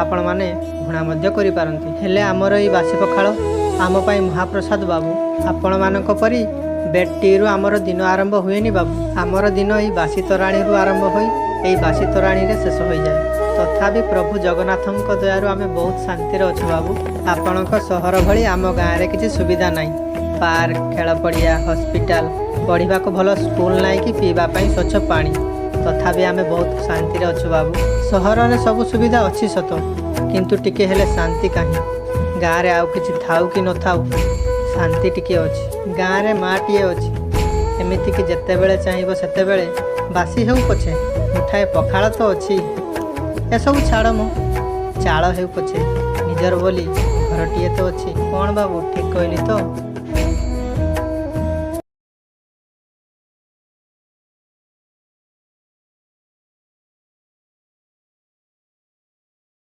ଆପଣମାନେ ଘୃଣା ମଧ୍ୟ କରିପାରନ୍ତି। ହେଲେ ଆମର ଏଇ ବାସି ପଖାଳ ଆମ ପାଇଁ ମହାପ୍ରସାଦ ବାବୁ। ଆପଣମାନଙ୍କ ପରି ବେଡ୍ ଟିରୁ ଆମର ଦିନ ଆରମ୍ଭ ହୁଏନି ବାବୁ। ଆମର ଦିନ ଏଇ ବାସି ତୋରାଣିରୁ ଆରମ୍ଭ ହୋଇ ଏଇ ବାସି ତୋରାଣିରେ ଶେଷ ହୋଇଯାଏ। ତଥାପି ପ୍ରଭୁ ଜଗନ୍ନାଥଙ୍କ ଦୟାରୁ ଆମେ ବହୁତ ଶାନ୍ତିରେ ଅଛୁ ବାବୁ। ଆପଣଙ୍କ ସହର ଭଳି ଆମ ଗାଁରେ କିଛି ସୁବିଧା ନାହିଁ। ପାର୍କ, ଖେଳ ପଡ଼ିଆ, ହସ୍ପିଟାଲ, ପଢ଼ିବାକୁ ଭଲ ସ୍କୁଲ ନାହିଁ କି ପିଇବା ପାଇଁ ସ୍ୱଚ୍ଛ ପାଣି। ତଥାପି ଆମେ ବହୁତ ଶାନ୍ତିରେ ଅଛୁ ବାବୁ। ସହରରେ ସବୁ ସୁବିଧା ଅଛି ସତ, କିନ୍ତୁ ଟିକେ ହେଲେ ଶାନ୍ତି କାହିଁ? ଗାଁରେ ଆଉ କିଛି ଥାଉ କି ନଥାଉ, ଶାନ୍ତି ଟିକେ ଅଛି। ଗାଁରେ ମାଟିଏ ଅଛି, ଏମିତିକି ଯେତେବେଳେ ଚାହିଁବ ସେତେବେଳେ ବାସି ହେଉ ପଛେ ମୁଠାଏ ପଖାଳ ତ ଅଛି। ଏସବୁ ଛାଡ଼ ମ, ଚାଳ ହେଉ ପଛେ ନିଜର ବୋଲି ଘରଟିଏ ତ ଅଛି। କ'ଣ ବାବୁ, ଠିକ୍ କହିଲି ତ?